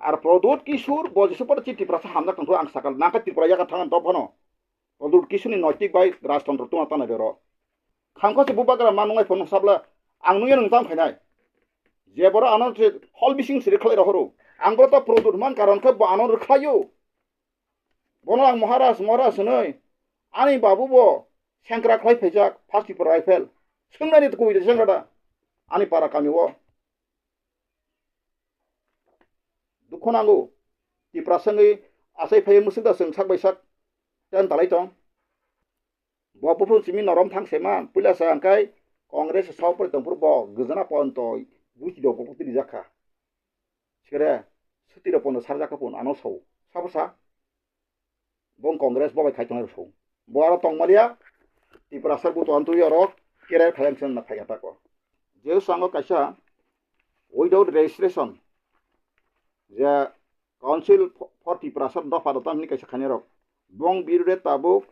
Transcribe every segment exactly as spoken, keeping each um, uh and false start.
Ar Pradyut Kishore bo jesa pore chi Tiprasa hamjak tongthu ang sakal nangkha Tripura yaga thang dop phano. Pradyut Kishore ni noitik bai rajtantro tuma tana bero. Khamkha se bubagra ma nungai phano sabla ang nungya nung tang khainai. Je boro ano je hol bising siri khlai rohoro. Ang boro ta Pradyut man karon khe bo ano rwkhlaio. Bono ang Maharaj, Maharaj hwnwi, ani babu bo sengkrak khlai phaijak, first Tripura rifle. Swngnani kubui de sengkra da, ani para kami o. Dukho nango, Tiprasa wngwi achai phaiwi mwswk da chwng sak bai sak ten talai tong. Bo buphuru simi norom thang se man, puila sa hwnkhe Congress sa pore tongphuru bo gwjana ponto buchi do bo kutri jakha. Sikere, suti ro pono sarjak kha pun ano sao. Sabo sa? Bong Congress bo bai khai tongnai sao. Bo aro tongmaliya, Tiprasa buto antui oro career khayang sen na phaiya tako. Je sango kaisa without registration je Council for Tiprasa dopha dotang hini kaisa khainai rok. Bong birude tabuk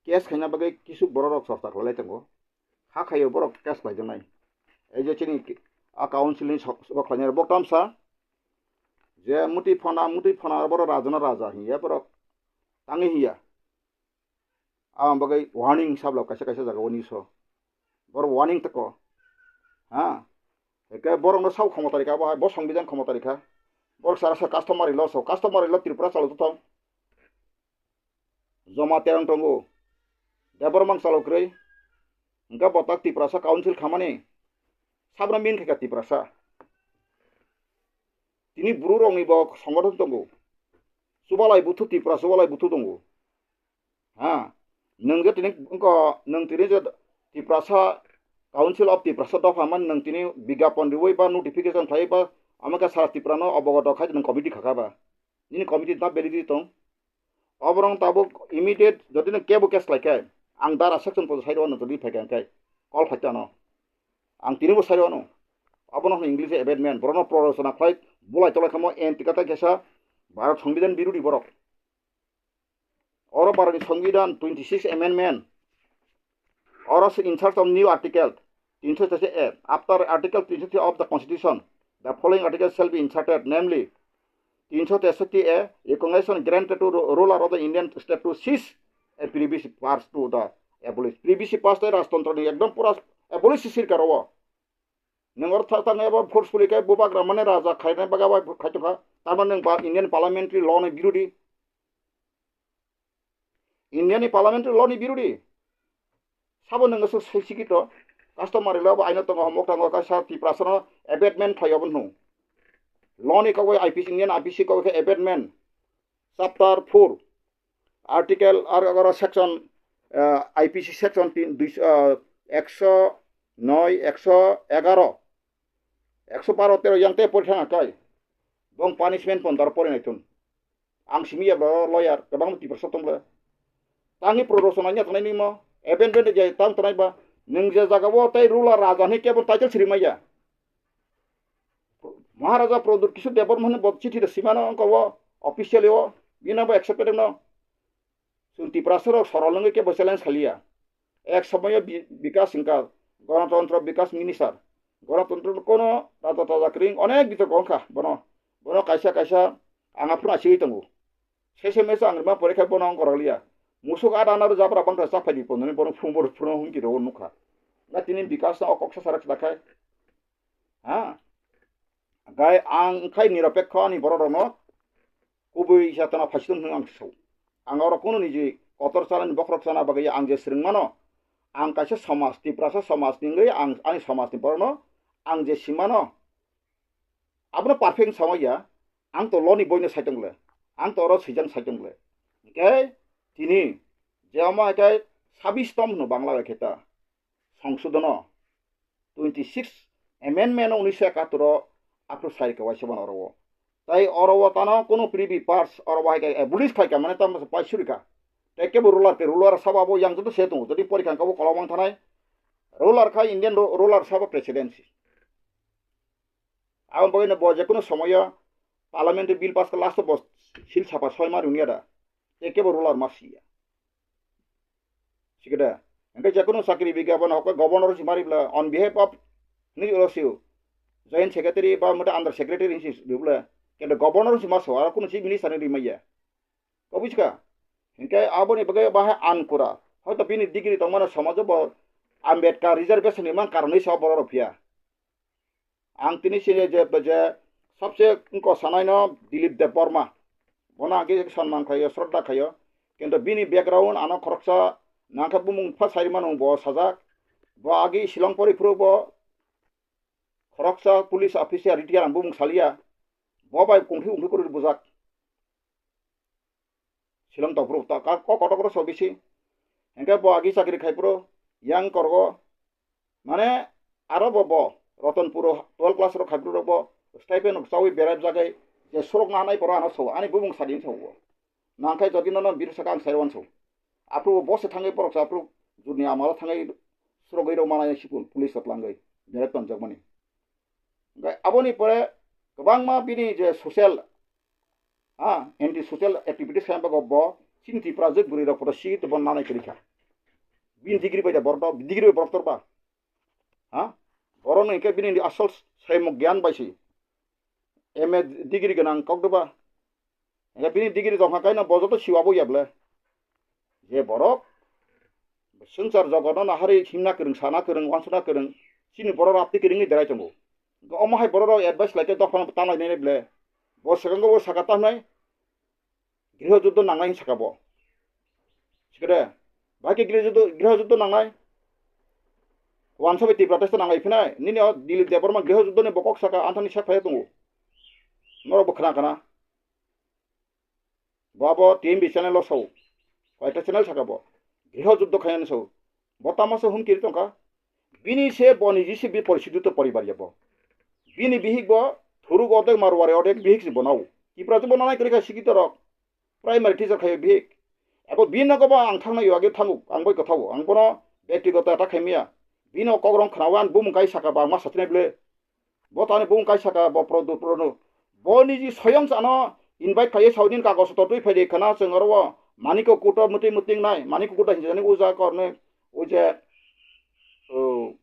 case khaina bagwi kisuk borok rok chorcha khlailai tongo. Ha khaio borok case khlaijaknai. Ei je chini a council ni sok, sok khlainai borok tamsa je muti phana, muti phana borok raja na raja hiya borok tangi hiya. Aboni bagwi warning sabla kaisa kaisa jaga o niso. Borok warning tako. Ha? Eke borok no sao khomota rikha bo hai, bo songbidan khomota rikha. Borok sara sa customary law so, customary law Tripura chalo tong. Joma terang tongo. Debor mang chalo kwrwi. Hwnkhe bo tak Tiprasa council khamani. Sabra min khaika Tiprasa. Tini buru rokni bo songothon tongo. Chubalai buthu Tipra, chubalai buthu tongo. Ha, nwng je tini wngkha, nwng tini je Tiprasa, Council of Tiprasa dopha man nwng tini bigyapon riwi ba notification khlaiwi ba amokhe sara Tripura no obogoto khai nwng committee khakha ba. Nini committee ta validity tong. Oborong tabuk immediate jodi nwng kebo case khlaikhe ang dara section pojak side o nwng jodi phaikha hwnkhe call phaikha no. Ang tini bo side o no. Abono hwn English abatement, borokno prorosona khlai bulai tolai khamo anti kata kesa Bharat Songbidan birodi borok. Oro Bharatni Songbidan twenty six amendment. Oro se in search of new article tinsho teisa A. After Article tinsho teisa of the Constitution, the following article shall be inserted, namely, tinsho teisa A, recognition granted to ru-, ruler of the Indian state to cease a privacy purse to the abolish. Privacy purse tai rajtantro ni ekdom pura abolish sirkar o. Nwng oro thang thang eba forcefully khe bubagra mane raja khainai baga bai khai tongkha. Tamo nwng ba Indian parliamentary law ni birodi. India ni parliamentary law ni birodi. Sabo nwng se sikito customary law bo aino tongo homok tongo kaisa Tiprasa no abatement khlai obo hwnwi. Law ni kok bai I P C, Indian I P C kok khe abatement. Chapter four, article ar oro section, ah, I P C section tin, dui, ah, ekso noi, ekso egaro, ekso baro tero yang te pori thang kai. Bong punishment pon dar pori nai tun. Ang simi ya bro lawyer, kabang Tiprasa tong le. Tangi prorosona nya tanai nimo, abatement je tang tanai ba, nwng je jaga bo tai ruler raja ni kebo title siri maya. Maharaja Pradyut Kishore Debbarma hwnwi bo chithi rw simano wngkha o officially o, bini bo accepted no. Chwng Tiprasa rok sorol wngwi kebo challenge khaliya. Ek somoyo bi-, Bikas wngkha, Ganatantro Bikas Minister. Ganatantro kono raja taja kring onek bitor wngkha bono. Bono kaisa kaisa ang aphuru asigwi tongo. Sese mese ang rwma pore khe bono wngkha rwliya. Musuk ada na rwjak bwrang bangkha chak phai di pono bono phung bor phung hum ki rw nukha. Na tini Bikas no o kok sa sarak sa khai. Ha? Gai ang khai niropekho ani borok rokno kubui satana phaisidon hwnwi ang sao. Ang oro kunu niji kotor chanani bokhorok chana bagwi ang je swrwngmano, ang kaisa somaj, Tiprasa somaj ni wngwi ang ani somajni borokno ang je simano, abono perfect sama ya, ang to loni boino saitongle, ang to oro swijang saitongle. Hingke tini je omo hai khe sabis tom hwno Bangla bai khe ta. Songsodhono twenty six amendment o unisho ekatur o aphuru sai rwkha waisa bono oro o. Tai oro o tano kunu privy parts oro bahai khe abolish khai kha mane tamo paisuri kha. Tai kebo ruler khe ruler sabo abo yang joto se tongo, jodi porikha kabo kolok mang thanai. Ruler kha Indian ru-, ruler sabo presidency. Aboni bagwi no bo jekunu somoyo parliament bill pass kha last o bo sil sapa soi ma rwngya da. Tai kebo ruler ma siya. Sikada. Hingke jekunu chakri bigya bono hokhe governor si mari bla on behalf of ni oro siu. Joint secretary ba mota under secretary si bla. Kendo governor si ma so, aro kuno chief minister ni rimaya. Ko buji kha? Hinkhe aboni bagwi bahai ankura. Hoito bini degree tongmano somajo bo Ambedkar reservation ni mang karonwi sa borok rok phiya. Ang tini sini je, je sabse wngko sanaino Dilip Debbarma. Bono age sonman khaio, shraddha khaio. Kintu bini background ano khoroksa nangkhe bumung pha sairi mano bo sajak. Bo agi Shillong pori phuru bo khoroksa police officer retire ang bumung saliya. Bo bai kungthi ungthi kori bujak. Shillong tongphuru ta ka, ko kotor kotor so bisi. Hingke bo agi chakri khai phuru yang korgo. Mane aro bo, bo Ratanpuro twelve class rok khai phuru rok bo stipend rok chawi berai jagai je surok na nai poro ano so ani bumung sadin so bo. Nangkhe jodi nono biru saka ang sai wanso. Aphuru bo se thangwi borok sa aphuru juni amalo thangwi surogwi rok manai sikul police rok langwi berai tonjak mani. Hingke aboni pore kwbangma bini je social, ha, anti social activities khe bago bo chini Tripura je bwrwi rok photo si to bo nanai kwrwi kha. Bini degree bai da borok, degree bai borok torba. Ha? Borok no hingke bini asol saimok gyan bai si. M A degree gwnang kok doba. Hingke bini degree tongkha kaino bo joto siwa bo ya ble. Je borok swngchar jogono nahari himna kwrwng, sana kwrwng, wansukna kwrwng, chini borok rapti kwrwngwi derai tongo. Hingke omo hai borok rok advice lai khe dophano tanglai nai ble. Bo swkango bo saka tamnai griho juddo nangnai saka bo. Sikere, bai khe griho juddo, griho juddo nangnai. Wansa bai Tripura testa nanglai phinai. Nini o Dilip Debbarma griho juddo ni bo kok saka anthani sak phai tongo. Norok bo khna khna. Bo abo T M B channel o sao. Koita channel saka bo. Griho juddo khayan sao. Bo tama se hum kiri tongkha. Bini se bo niji se bi porisidhito poribar ya bo. Bini bihik bo thuruk odek Marwari odek bihik se bo nao. Tipra te bo nanai kwrwi kha sikito rok. Primary teacher khayo bihik. Abo bini nogo bo ang thangna yo age thango. Ang bai kwthao. Ang bono bektigoto attack khaimiya. Bini o kokrong khnawan bumung kai saka ba ma satinai ble. Bo tani bung kaisa ka bo produ produ. Bo niji soyong chano invite khaye saudin kagos to twi phaidi khana chwng oro maniko kuto muti muting nai maniko kuto hinjani uja korne uje o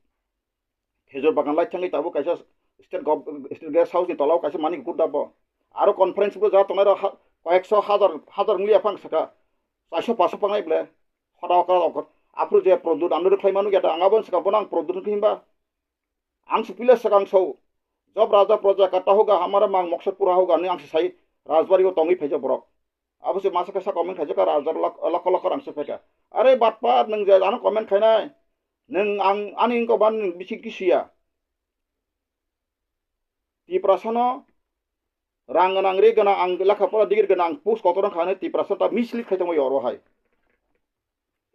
khejur bagan lai thangwi tabuk kaisa state gov-, state guest house ni tolao kaisa maniko kuto bo. Aro conference bo ja tongnai ro ha-, koyekso hajar, hajar wngya phang saka. Chairso paso pangnai ble. Hoda okra okra. Aphuru je produ dando khlai manu ya da angabo saka bono ang produ himba. Ang se pila swkang sao, "Job raja praja ka ta hoga, hamara mang maksad pura hoga," hinwi ang se sai Rajbari o tongwi phaijak borok. Abo se masa khe sa comment khaijak ka Rajbari lak-, lakho lakho rang se phaikha. Are batpar nwng je ano comment khainai. Nwng ang ani wngkha ban nwng bisi kisiya. Tiprasano rang gwnang ri gwnang ang lekha pora degree gwnang ang post kotor wngkha hinwi Tiprasa ta mislead khai tongwi oro hai.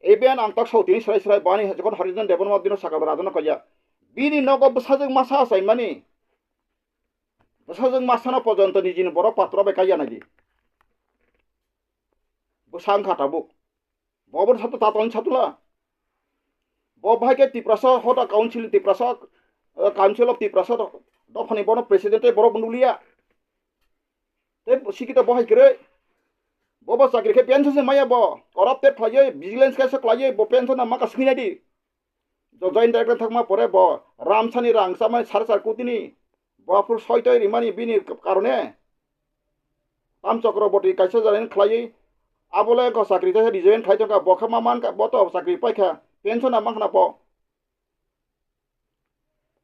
Even ang tak sao tini srai srai bani jokon Harijan Debbarma dino sakal rajana kaya. Bini nogo bwsajwk masa achaimani. Bwsajwk masano pojonto nijini borok patro bai kaiya nai di. Bwsa wngkha tabuk. Bo bo sato tatoni satula. Bo bahai khe Tiprasa hoda council Tiprasa, eh, council of Tiprasa do-, dophani bono president tei borok bo nuliya. Tei sikita bo hai kwrwi. Bo bo chakri khe pension se maya bo. Corrupted khlaiwi, vigilance khe se khlaiwi, bo pension na maka swinai di. Jo joint director thangma pore bo ramsani rang chamani sare sar kotini. Bo aphuru soitoi rimani bini karone. Tam Chakraborty kaisa jani khlaiwi. Abole ko chakri khe resign khlai tongkha. Bo khe ma mankha, bo to chakri paikha. Pension na mankha na bo.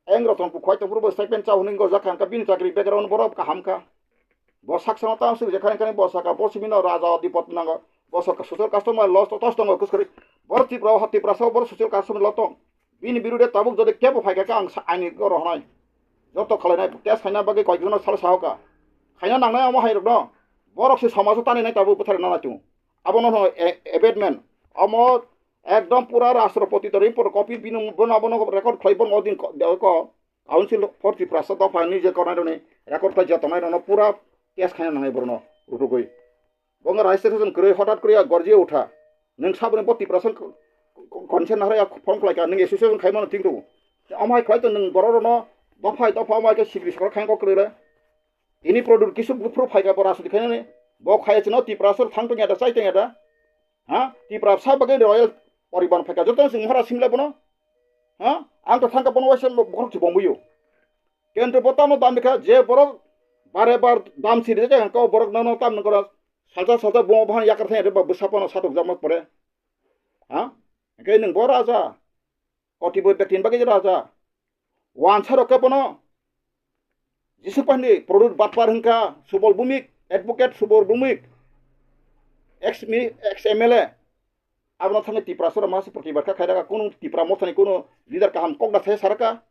Eng Ratan Pukhwai tongphuru bo statement cha hwnwi wngkha, jak kha, bini chakri background borok kaham kha. Bo sak sama tang suk je khani khani bo saka, bo simi no raja dipot nango. Bo saka social custom loss to tos tongo kuskori. Bor Tripura o Tiprasa o bor social custom lo tong. Bini birude tabuk jodi kebo phaikha khe ang sa-, aini goro hwnai. Joto khlainai test khaina bagwi koijono sal sahoka. Khaina nangnai amo hai rokno. Borok se somajo tani nai tabuk bwthari nana chung. Abono hwnwi a-, abatement. Omo ekdom pura Rashtrapati to report copy bini bono, bono record khlai bono odin ko, de ko Council for Tiprasa dopha ni je konai roni record khlai je tongnai rono pura case khaina nangnai borno rutugwi. Bongo registration kwrwi hotat kwrwi gorji utha. Nwng saboni bo Tiprasa ko-, ko-, consent nahra ya form khlai ka nwng association khai mano thik rw. Omo hai khlai to nwng borok rono dopha dopha omo hai khe sikri sikra khai kok kwrwi le. Tini product kisu buphuru phaikha bo rajniti khainani. Bo khaya chino Tiprasa thang tongya da, chai tongya da. Ha? Tiprasa bagwi royal poriban phaikha. Joto sing Maharaj simla bono. Ha? Ang to thangkha bono waisa bokhorok thibong buyo. Kento bo tamo dam bikha je borok Bare bar dam siri jai kha, borok nono tam nang koro. Salsa salsa bo bahan yakar thai ba bwsa pono satok jama pore. Ha? Hingke nang bo raja. Koti bo bektin bagwi raja. Wansa rok khe pono. Jisuk pahni product batpar hingka Subol Bumik, advocate Subol Bumik. Ex mi, ex M L A. Abono thangwi Tiprasa rok masa protibad kha khairaka, kunu Tipra mothani kunu leader kaham kok da thai saraka.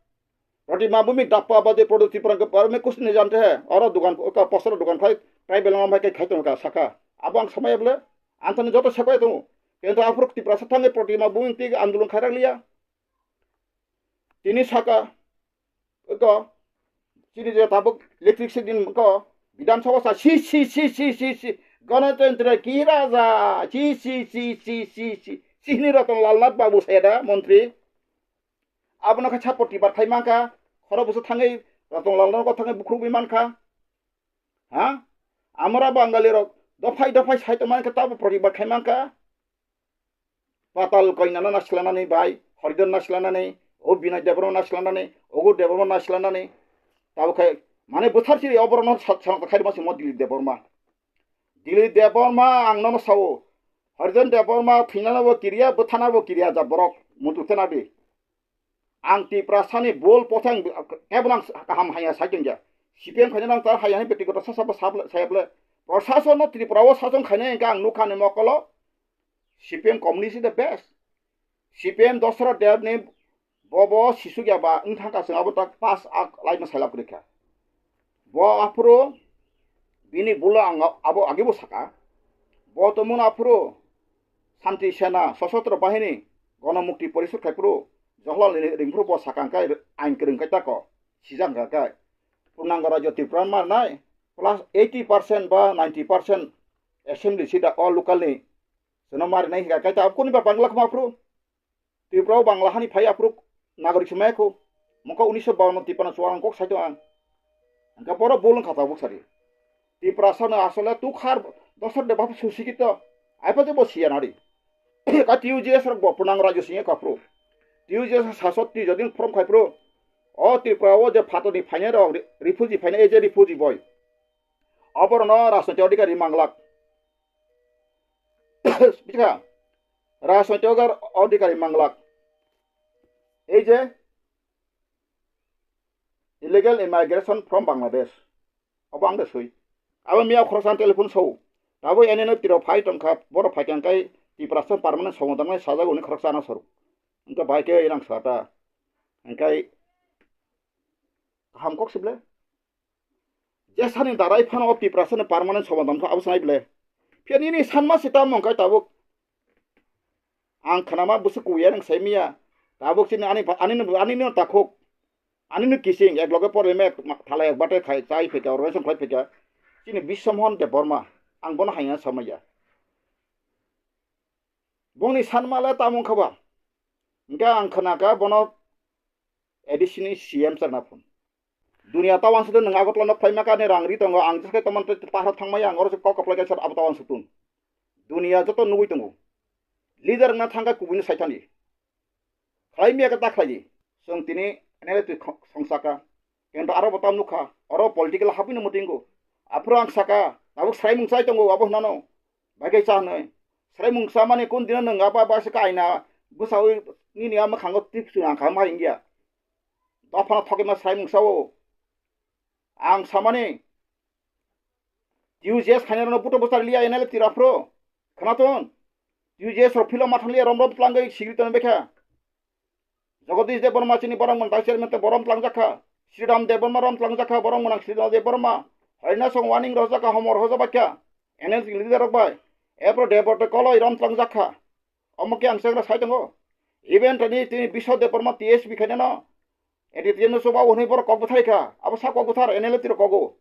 Roti ma bumi dappa ba de prodo Tipra ke par me kuch nahi jante hai. Oro dukan ka pasar dukan khai tribal ma bai kai khai tong ka saka. Abo ang samaya bole antani joto sepai tong. Kento aphuru Tiprasa thange proti ma bumi tik andolon khairak liya. Tini saka ko chini je tabuk electric se din ko Bidhan Sabha sa si si si si si si Ganatantra ki raja si si si si si si sihni Ratan Lal Nath Babu saya da montri. Abono khe support tibar khai mankha, khoro bwswk thangwi Ratan Lal no thangwi bukhuk wi mankha. Ha? Amra Bangali rok dophai dophai sai tongmani khe tabo protibad khai mankha. Patal Koina no naislanani bai, Horidon naislanani, o Binoy Debbarma naislanani, ogo Debbarma naislanani. Tabo khe mane bwthar siri oborok no sa-, sa-, khairima simo Dilip Debbarma. Dilip Debbarma ang nono sao. Horidon Debbarma thinana bo kiriya, bwthana bo kiriya ja borok mutu tena bi. Ang Tiprasani bol pothang kebo nang kaham haya sai tongya. C P M khaina nang tar haya ni beti kota sasa bo sable, saya ble. Prosason no Tripura o sason khaina engka ang nukha ni mokolo. C P M communist is the best. C P M Dosra Deb ni bo bo sisuk ya ba wng thang ka chwng abo tak pass ak lai ma sai lab kha. Bo aphuru bini bulo ang abo agi bo saka. Bo to mun aphuru Shanti Sena, Sosotro Bahini, Gono Mukti Porishod khai phuru Jawaharlal Nehru ring phuru bo saka hwnkhe ain kwrwng khai tako sijak hwnkhe Purnango Rajyo Tripura mar nai plus eighty percent ba ninety percent assembly seat o local ni sono mar nai hwnkhe ta kuni ba Bangla khma phuru Tripura o Bangla hani phai aphuru nagorik se maya kho. Mokha unisho bawanno Tiprano chuwang kok saito ang. Hingke boro bol wngkha tabuk sari. Tiprasa no asole tukhar dosar de bapha susikito. Aipa je bo siya nari. Ka T U J S rok bo punang rajyo singye kaphuru. T U J S sasot ti jodin from khai phuru. O Tripura o je phato ni phainai rok re-, refugee phainai, e je refugee boy. Oborno rajnoitik adhikari manglak. Bikha, rajnoitik adhikari manglak. Ei je illegal immigration from Bangladesh. Obo ang de sui. Abo miya khoroksa ang telephone sou. Abo N N F T rok phai tongkha, borok phai tongkha, Tiprasa permanent somodangnai sajak hwnwi khoroksa ano soro. Wngkha bai khe ilang sata. Hingkai kaham kok sible. Jesani darai phano o Tiprasani permanent somodan kha abo sanai ble. Phiya nini sanma se tamo wngkha tabuk. Ang khnama bwswk kuya nang sai miya. Tabuk chini ani, ani, ani no takhuk. Ani no kising ek loge pore me thala ek bate khai chai phika, organization khlai phika. Chini Biswamon Debbarma. Ang bono haina samaya. Bongni sanma le tamo wngkha ba. Hingke ang khnaka bono A D C ni C M chakna phone. Dunia ta wansukdung, nwng Agartala nok phaima kani rang ri tongo, ang jesa khe tomon tei pahar thangmaya, ang oro se kok kaplai kaisa abo ta wansukdung. Dunia joto nugui tongo. Leader wngna thangkha kubui no saithani. Khlai miya khe ta khlaidi. Chwng tini N L A twi khong-, songsaka. Kento aro bo tam nukha. Oro political hapui no mutingo. Aphuru ang saka, tabuk srai mung chai tongo, abo hwnano. Bai khe cha hwnwi. Srai mung cha mani kun dino nwng aba ba se kaina bwsaui nini a mwkhango tip chwng ang kha ma hingya. Dophano thokima srai mung sao. Ang samani, T U J S khainai rokno buto bwsari liya N L F T rok aphuru. Khnathun. T U J S rok philo mathang liya rom rom tlangwi sigri tongwi bekha. Jagadish Debbarma chini borok mwnang chairman tei borom tlangjakha. Sridham Debbarma rom tlangjakha, borok mwnang Sridham Debbarma. Hoina song warning rojak kha, homor hoja bakha. N L T leader rok bai. Epro Debbarma tei koloi rom tlangjakha. Omo khe ang chakra sai tongo. Even tini, tini Biswa Debbarma T S P khainano. N L T no chuba hwnwi borok kok bwthai kha. Abo sa kok bwthar N L T rok kogo.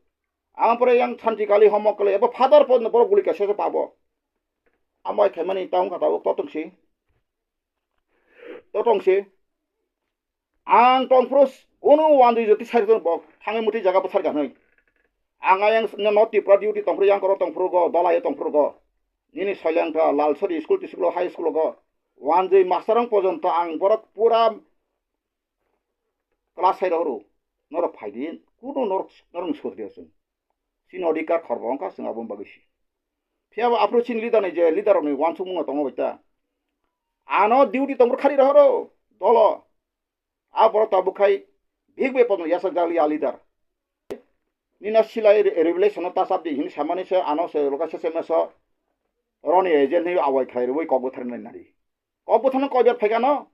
Ang pore yang thanti kali homok kali abo father pod no borok guli kaisa se pabo. Amai khaimani taung kha tabuk totong si. Totong si. Ang tongphuru s-, kunu wandwi jyoti sari tong bo thangwi muti jaga bwthar ganwi. Ang ayang s-, no Tripura duty tongphuru yang koro tongphuru go, dalai tongphuru go. Nini soileng ta Lalsori school tisuklo high school go. Wandwi master ang pojonto ang borok pura class hai rohoro. Norok phaidi, kunu norok, norok sotri asung. Chini odhikar khorbo wngkha, chwng aboni bagwi si. Phiya bo aphuru chini leader ni je leader rokni uansukmung no tongo bai ta. Ano duty tongbo khari rohoro dolo. A borok tabuk khai big bepor no yasakjak liya leader. Nina silai re-, revelation no tasap di hini samani se ano se roka se se meso roni agent ni awai khai rwi kok bwthar nai nari. Kok bwthar no kok ber phaikha no.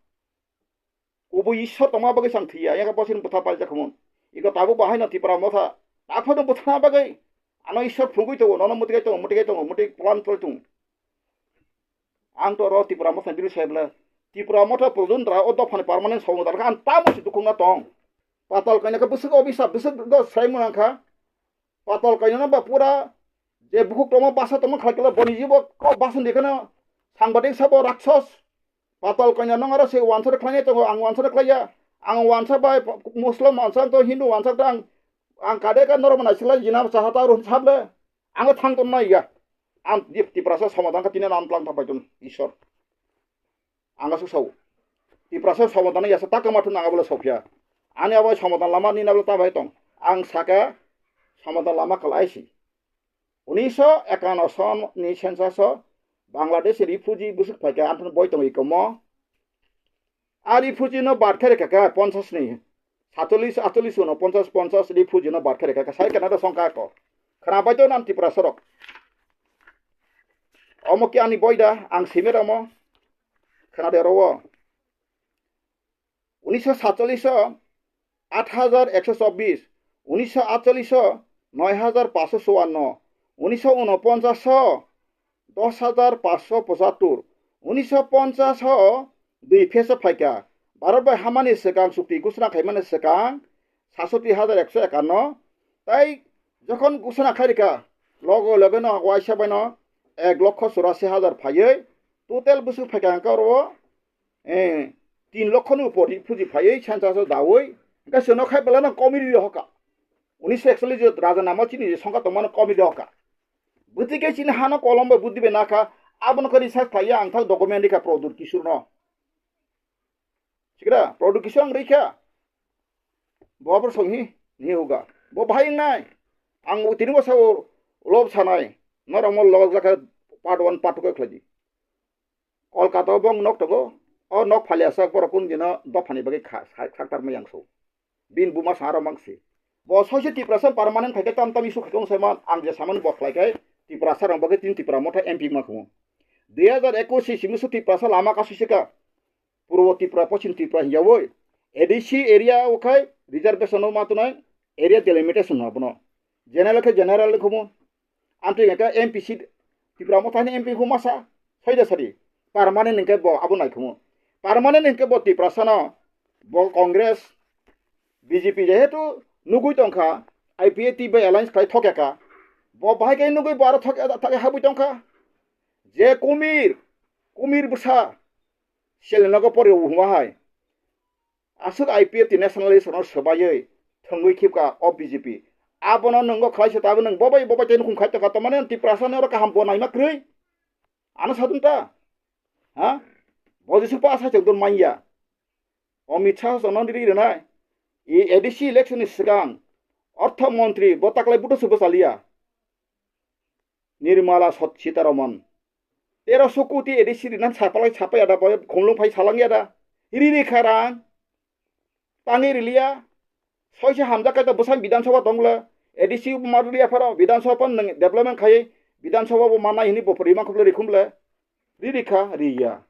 Kubui Ishwar tongma bagwi chwng thwiya, yakhe bosini bwtha paijak khamun. Iko tabuk bo haino Tipra motha. Takhorno bwthana bagwi ano Ishwar phungwi tongo, nono mwtwi tongo, mwtwi tongo, mwtwi plan choli tongo. Ang to ro Tipra motha bini sai bwle. Tipra motha produn ra o dophani permanent somodan kha ang tamo se dukhungna tong. Patal kaina khe bwswk obisa, bwswk do sai mwnang kha. Patal kainano ba pura je bukhuk tongma basa tongma khalai kala boni jibo kok basan di kheno sangbadik sabo raksos. Patal kainano aro se wansar khlainai tongo, ang wansar khlaiya. Ang wansa bai Muslim wansa to Hindu wansa to ang, ang kade ka norok nai silai jina saha ta run sable. Ang thang ton nai ya. Ang dip Tiprasa somadan ka tinen ang tlang ta bai ton Ishwar. Ang aswk sao. Tiprasa somadan ya sa ta kama thun ang abla sopya. Ani abo somadan lama ni nabla ta bai tong. Ang saka somadan lama kal aisi. Unisho ekanno son ni census o Bangladesh refugee bwswk phaikha, amphano boi tongwi komo. A refugee no bad khe rwkha kha ponchas ni, satolish, atolish, uno ponchas, ponchas refugee no bad khe rwkha kha, sai Canada songkha ko. Khna bai to nan Tiprasa rok. Omo ki ani boi da, ang simi ramo. Khna de ro. Unisho satchollish o aat hajar ekso chobbish, unisho atchollish o noi hajar paanchsho chuanno, unisho unoponchash o dos hajar paanchsho pochattor, unisho ponchash o dui phase o phaikha. Bharat bai hamani swkang chukti ghoshona khaimani swkang satsoti hajar ekso ekanno, tai jokhon ghoshona khairikha, loge loge no waisa bai no ek lokho churasi hajar phaiwi total bwswk phaikha hwnkhe oro eh, tin lokho ni upor refugee phaiwi census o dawi, hwnkhe chwngno khai belai no komi ri hoka. Unisho ekchollish je raja namo chini je songkha tongmano komi ri hoka. Bwtwi khe chini hano kolom bai buddi bai nakha, abono khe research khlaiya ang thang document rikha Pradyut Kishore no. Sikra, Pradyut Kishore ang rikha. Bo abor songhi, ni hoga. Bo bahai wngnai. Ang tini bo sao lob sanai. Norok mo lob jaka part one, part two khe khlaidi. Kolkata o bo nok tongo. O nok phaliya sak borok kun dino dophani bagwi kha-, sa-, saktar ma yang so. Bin buma sa aro mangsi. Bo soise Tiprasa permanent khaikhe tam tam issue khaikhe wngsa man ang je samani bo khlaikhai Tiprasa rang bagwi tin Tipra motha M P ma khumu. Dui hajar ekush si simi su Tiprasa lama kasu sika. Purbo Tipra, Poschim Tipra hiyawi A D C area o khai reservation o ma tunai area delimitation no bono. General khe general khumu. Amtwi hwnkhe M P seat, Tipra Mothani M P hwnma sa, soida sadi. Permanent hwnkhe bo abo naikhumu. Permanent hwnkhe bo Tiprasano, bo Congress, B J P jehetu nugui tongkha, I P F T bai alliance khlai thokya kha. Bo bahai khe nugui bo aro thok-, thok-, habui tongkha. Je kumir, kumir bwsa, selenogo pori hwnma hai. Aswk I P F T nationalist rokno swbaiwi thwngwi khibka o B J P. Abono nwngbo khlai se tabwi nwng bobai bobai tei nukhung khai tongkha, tamani Tiprasa ni oro kaham bo naima kwrwi? Ano sadun ta? Ha? Bo jisuk pa asa chwng don manya. Amit Shah chwngno ri rwnai. I A D C election ni swkang Ortho Montri bo taklai buto se bwchaliya. Nirmala Sot-, Sitaraman. Teroso koti A D C rinan sapalai sapai ada boy khumlung phai salang ya da. Ri ri kha rang. Tangwi riliya. Soise hamjak khe to bwsang Bidhan Sabha tong le. A D C ma riliya pharo Bidhan Sabha pan nang development khai. Bidhan Sabha bo manai hini bo rima khum le ri khum le. Ri ri kha ri ya.